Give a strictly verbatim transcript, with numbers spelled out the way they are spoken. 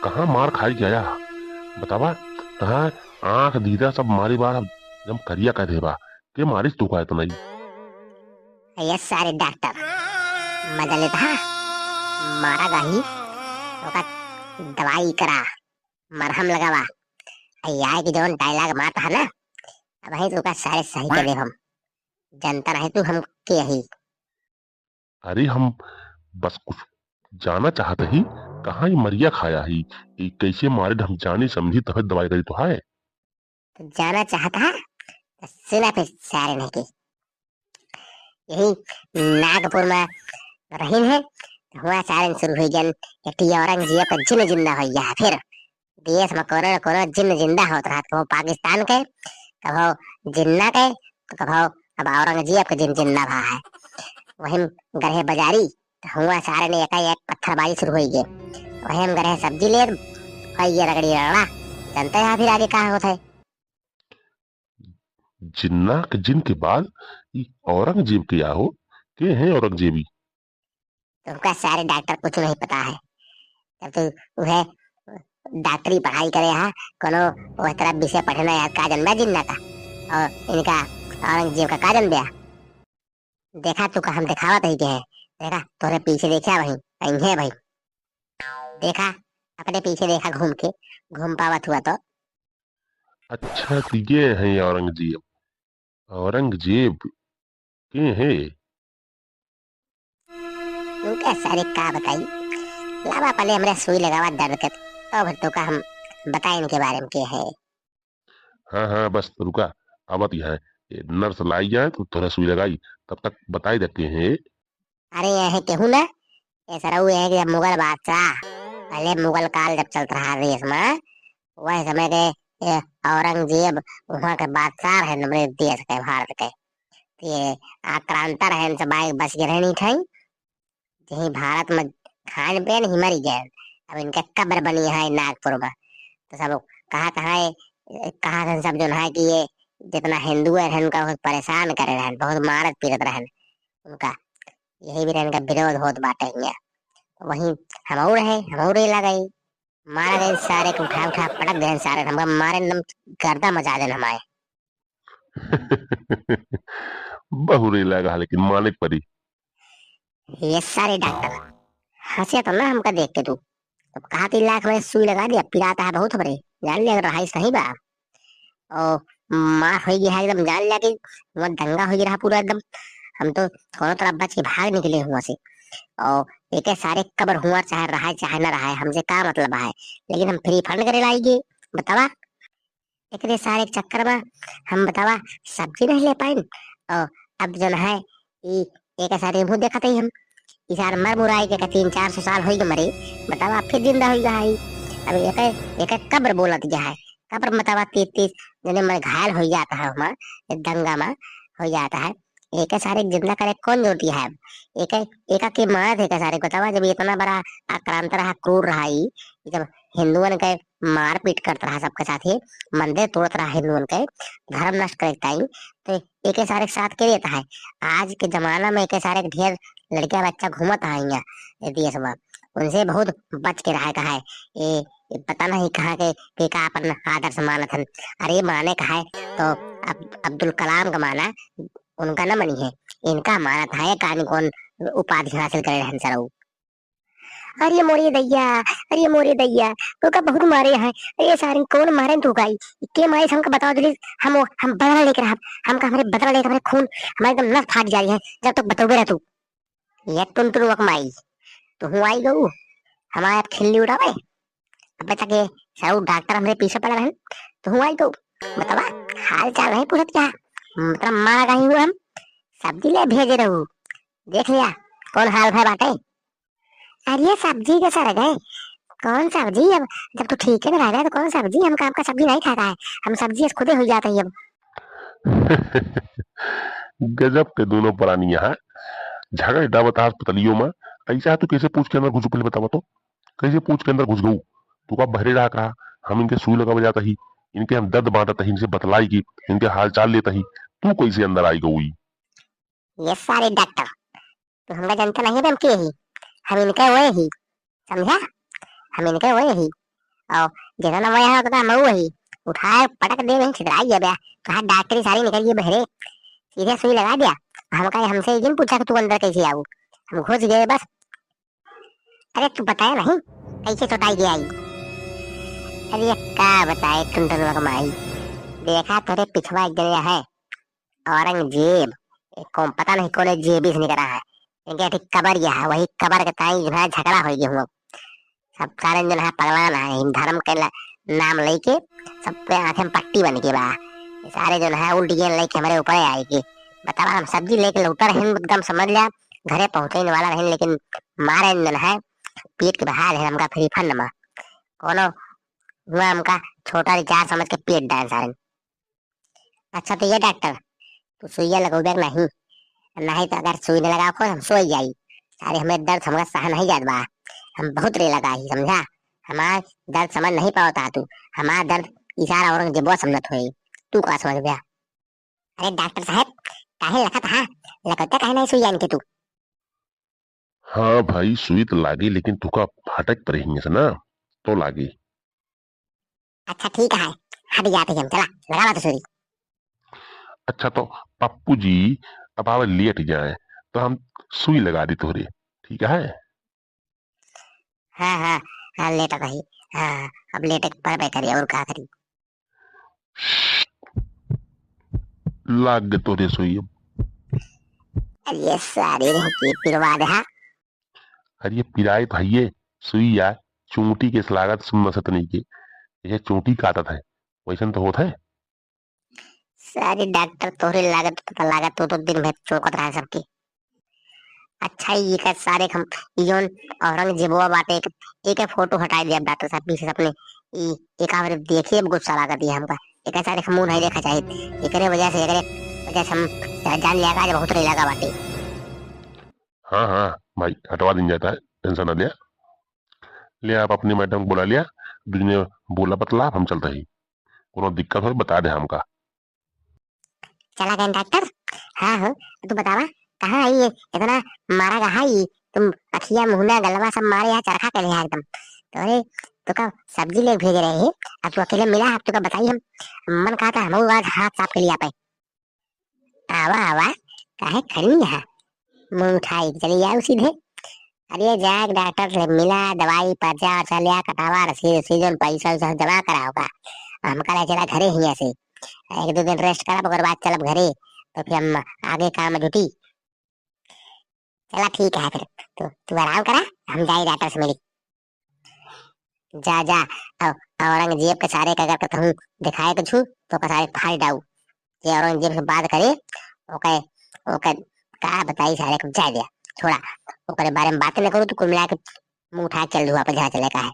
कहाँ मार खाई के आया? बतावा, तहाँ आँख दीदा सब मारी बार एकदम करिया कर देबा। के मारिस तू का इतना ही? ये सारे डॉक्टर मजा लेता है, मारा गाही, ओका दवाई करा, मरहम लगावा। आ, ये आए कि जौन dialogue मारता है ना, अब है तो ओका सारे सही के देब हम। जनता नहीं तू हम के ही। अरे हम बस कुछ जाना चाहत ही, कहाँ ये मरिया खाया ही, ये कैसे मारे हम जानी समझी तब दवाई करी तो है। तो जाना चाहत है, तो सुना फिर सारे नहीं के। यही नागपुर में रहिन है, तो हुआ सारे शुरू हुई गन, एक ठी औरंगजेब का जिन जिंदा हो गया है। फिर देश में करोड़ करोड़ जिन जिंदा होत रहत, कभो पाकिस्तान के, कभो जिन्ना के, तो कभो अब औरंगजेब के जिन जिंदा भा है। वही गरहे बाजारी, तो हुआ सारे ने एकाएक पत्थरबाजी शुरू होई गे। वही हम गरहे सब्जी लेत, होई गे रगड़ी रगड़ा। जनता है फिर आगे का होत है। जिन्ना के जिन के बाद ई औरंगजेब के आहो, के हैं औरंगजेबी? तुमका सारे डॉक्टर कुछ नहीं पता है। जब तू उहे डॉक्टरी पढ़ाई करे हा, कोनो ओह तरह विषय पढ़े ना यार, का जनबा जिन्ना का? और इनका औरंगजेब का का जनबे? देखा तू का हम देखावत ही के है, देखा तोरे पीछे देखा वही, अइहे भाई। देखा अपने पीछे देखा घूम के, घूम पावत हुआ तो। अच्छा, तो ये हैं औरंगजेब। औरंगजेब के हैं? उनका सारे का बताई, लावा पहले हमरे सुई लगावा दर्द के, तो फिर तो का हम बताई इनके बारे में के है। हाँ, हाँ, बस रुका, आवत यहाँ। ये नर्स लाई जाए तो थोड़ा सुई लगाई, तब तक बताई देते हैं। अरे, यह केहू ना, ये सरऊ यह कि जब मुगल बादशाह, पहले मुगल काल जब चलत रहा देश में, वह समय के ये औरंगजेब वहाँ के बादशाह रहे हमरे देश के, भारत के। तो ये आक्रांता रहे, इनसे बाइक बच गए रहे नहीं ठाई। यही भारत में खान पे नहीं मरी गए। अब इनके कब्र बनी है नागपुर में। तो सब कहा, कहा है, कहा था सब जो है कि ये जितना हिंदू है, इनका बहुत परेशान करे रहन, बहुत मारत पीटत रहन उनका। यही भी इनका विरोध होत बाटे हियाँ। वहीं हम और है, हम और ये लगाई, मारा गए सारे के, उठा उठा पटक देन सारे, हमका मारे एकदम गर्दा मचा देन हमारे। बहुरे लगा, लेकिन मालिक परी। ये सारे डॉक्टर, हंसे तो ना हमका देख के तू। अब कहा तीन लाख में सुई लगा दिया, पिराता है बहुत हमरे, जान लिया अगर रहाई सही बा। ओ, मार हो गया है एकदम, जान लिया कि वहाँ दंगा हो गया रहा पूरा एकदम। हम तो कोनो तरह बच के भाग निकले हुआ से। और एके सारे कब्र हुआ, चाहे रहा है, चाहे ना रहा है, हमसे का मतलब है, लेकिन हम फ्री फंड करे लाई गए, बतावा। एकरे सारे के चक्कर में हम, बतावा, सब्जी नहीं ले पाइन। और अब जौन है, ई एक सारे मुँह देखत ही हम, ई सार मर मुराई के तीन चार सौ साल होई के मरे, बतावा, फिर जिंदा होई गया है। अब एक, एक कब्र बोलत गया है, कब्र, बतावा, तीस तीस जने मर घायल हो जाता है, हमार दंगा में हो जाता है। एक सारे के जिंदा करे कौन जरूरत है? एक, एक के मारत है सारे, बतावा, जब इतना बड़ा आक्रांत रहा, क्रूर रहा ई, जब हिंदुअन के मारपीट करत रहा सबके साथे, मंदिर तोड़त रहा हिंदुअन के, धर्म नष्ट करे के ताई, तो एके सारे के साथ के देता है? आज के जमाना में एके सारे के ढेर लड़किया बच्चा घूमत है यहाँ ए देश में, उनसे बहुत बच के रहे का है। ए, ए पता नहीं कहाँ के, के का अपन आदर्श मानत हन। अरे माने का है तो अब, अब्दुल कलाम का माना, उनका न मनी है, इनका मानत है, कानी कौन उपाधि हासिल करे रहन सरऊ। अरे मोरे दैया, अरे मोरे दैया, तोका बहुत मारे हैं। अरे सारे कौन मारे तू काई? के मारे हमका बताओ जल्दी, हम, हम बदला लेके रहब। हमका हमरे बदला लेके हमरे खून, हमारे एकदम नस फाट जा रही है, जब तक बतौबे रह तू। ये टुनटुन वक माई, तू हूँ आई गऊ, हमारे अब खिल्ली उड़ावे। अबे तक ये सारू डॉक्टर हमरे पीछे पड़ा रहन, तू हूँ आई गऊ। बतावा, हाल चाल नहीं पूछत क्या? मतलब मारा गई हूँ हम, सब्जी ले भेजे रहू, देख लिया कौन हाल भय बाटे। अरे सब्जी के सर गए, कौन सब्जी? अब जब तू ठीक है ना रह गए तो कौन सब्जी? हम काम का सब्जी नहीं खाता है, हम सब्जी से खुदे हो जाता है अब। गजब के दोनों प्राणी यहाँ झगड़े डाबत अस्पतालियों में। ऐसा तू कैसे पूछ के अंदर घुस, पहले बतावा तो, कैसे पूछ के अंदर घुस गऊ? तू का बहरे रहा कहा, हम इनके सुई लगावे जाता ही, इनके हम दर्द बांटत ही, इनसे बतलाई की इनके हाल चाल लेता ही, तू कैसे अंदर आई गऊ? ये सारे डॉक्टर, तू हमका जानता नहीं है, हम के ही, हम इनके ओए ही, समझा? हम इनके वही ही। और जितना मैं यहाँ होता था, हम वही। उठाए, पटक दे, वहीं छितराई गया बे। कहा, "डॉक्टरी सारी निकल गई बहरे।" सीधे सुई लगा दिया। हम कहे, "हमसे ये जिन पूछा कि तू अंदर कैसे आऊ?" हम घुस गए बस। अरे, तू बताया नहीं, कैसे चोटाई गया आई? अरे, का बताए टुनटुनवा के माई, देखा तोरे पिछवा एक जने है, औरंगजेब, एक कौन पता नहीं कौन जेबी से निकला है, इनके ठीक कबर गया है, वही कबर के ताई जो है झगड़ा हो गया हुआ। सब सारे जो है पगलान है, हिंद धर्म के ला-, नाम लेके सबके आंखें में पट्टी बन के बा। ये सारे जो है उल्ट गए लेके हमारे ऊपर आए के। बतावा, हम सब्जी लेके लौटा रहे, एकदम समझ लिया, घरे पहुंचे वाला रहे, लेकिन मारे जो है पेट के बहा दे हमका फ्री फंड में। कोनो हुआ हमका छोटा रिचार्ज समझ के पेट डाल सारे। अच्छा तो ये डॉक्टर, तू सुइया लगौबे कि नहीं? नहीं तो अगर सुई न लगाओ, हम सोई जाई। सारे हमें दर्द हमका सह नहीं जात बा। हम बहुत रे लगा ही, समझा? हमार दर्द समझ नहीं पावता तू। हमार दर्द इशारा औरंगजेबवा समझत होई। तू का समझ गया? अरे डॉक्टर साहब, काहे लखत हा? लगौते काहे नहीं सुइया इनके तू? हाँ भाई, सुई तो लागी, लेकिन तुका फटक पर ही से ना, तो लागी। अच्छा ठीक है, हट जाते ही हम, चला, लगा ला तो सुई। अच्छा तो पप्पू जी, अब आवे लेट जाए, तो हम सुई लगा दी तोहरे, ठीक है? हाँ, हाँ, हाँ, लेटा रही। हाँ, अब लेटे के परबे करी, और का करी? लाग गए तोरे सुई अब। अरे सारे रे, के पिरवा दे, हाँ? अरे पिराए तो हइये, सुई या चूंटी के लागत सुन मसत नहीं के, ये चूंटी काटत है, वैसन तो होत है। सारे डॉक्टर तोहरे लागत पता लागत, तू तो दिन भर चौंकत रहा सबके। अच्छा, ई एकर सारे हम, ई जौन औरंगजेबवा बाटे, एक, एके फोटो हटाई दे अब डॉक्टर साहब पीछे से अपने। ई एका बार देखिए, अब गुस्सा लागत है हमका। एकर सारे हम मुंह नहीं देखा चाहिए। एकरे वजह से, एकरे वजह से हम जा-, जान लिया आज बहुत रही लगा बाटे। हाँ, हाँ, भाई, हटवा दिन जाता है, टेंशन ना लिया। ले आप अपनी मैडम को बुला लिया, दुनिया बोला बतला, हम चलता ही। कोनो दिक्कत हो, बता दे हमका। चला गए डॉक्टर? हाँ हो, तू बतावा, कहाँ है ये इतना मारा गहा ये? तुम अखिया, मुहना, गलवा सब मारे यहाँ चरखा के लिया एकदम। तो अरे, तुका सब्जी ले भेज रहे हैं, अब तू अकेले मिला, अब तुका बताई हम, मन कहा था हम आज हाथ साफ के लिए आपे। आवा, आवा, काहे खड़ी यहाँ? मुंह उठाई के चली जाओ सीधे। अरे जा डॉक्टर से मिला, दवाई पर्चा वर्चा लिया, कटावा, रसीद, रसीद, जौन पैसा वैसा सब जमा करा होगा। हमका ले चला घरे हियाँ से, एक दो दिन रेस्ट करब, ओकर बाद चलब घरे, तो फिर हम आगे काम में जुटी। चला ठीक है फिर, तू, तू आराम करा, हम जाई डॉक्टर से मिली। जा, जा, औ-, औरंगजेब के सारे के अगर कतहूँ दिखाए के छू, तो ओकर सारे के फाड़ डाऊ। जे औरंगजेब से बात करे, ओके, ओके, का बताई सारे को, जाए दे, छोड़ा, ओकरे बारे में बात न करू, तो कुल मिला के मुंह उठा के चल दू वापस, जहाँ चले का है।